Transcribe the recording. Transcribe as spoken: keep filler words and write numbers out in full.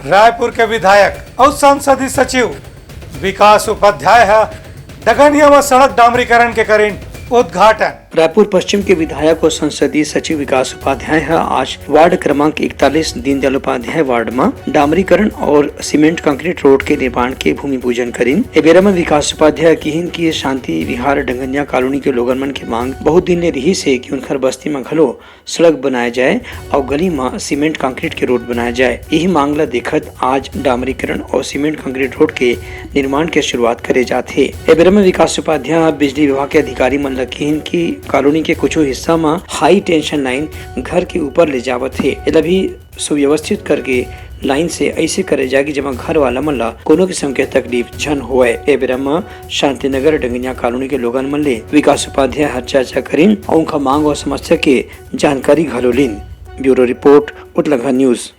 रायपुर के विधायक अउ संसदीय सचिव विकास उपाध्याय ह डगनिया म सड़क डामरीकरण के करिन उद्घाटन। रायपुर पश्चिम के विधायक और संसदीय सचिव विकास उपाध्याय ह आज वार्ड क्रमांक इकतालीस दीनदयाल उपाध्याय वार्ड म डामरीकरण और सीमेंट कंक्रीट रोड के निर्माण के भूमि पूजन करिन। ए बेरा म विकास उपाध्याय किहिन कि शांति विहार डंगनिया कॉलोनी के लोगन मन के मांग बहुत दिन ले रिहिस हे कि उनखर बस्ती म घलो सड़क बनाए जाए और गली म सीमेंट कंक्रीट के रोड बनाए जाए। यही मांग ल देखत आज डामरीकरण और सीमेंट कंक्रीट रोड के निर्माण के शुरुआत करे जात हे। ए बेरा म विकास उपाध्याय ह बिजली विभाग के अधिकारी मन ल किहिन कि कॉलोनी के कुछ हिस्सा म हाई टेंशन लाइन घर के ऊपर ले जावत हे, एला भी सुव्यवस्थित करके लाइन से ऐसे करे जाए कि जेमा घर वाला मन ला कोनो किस्म के तकलीफ झन होए। ए बेरा म शांतिनगर डंगनिया कॉलोनी के लोगन मन ले विकास उपाध्याय हर चर्चा करिन और उनका मांग और समस्या के जानकारी घलो लीन। Bureau report, Utlangha news.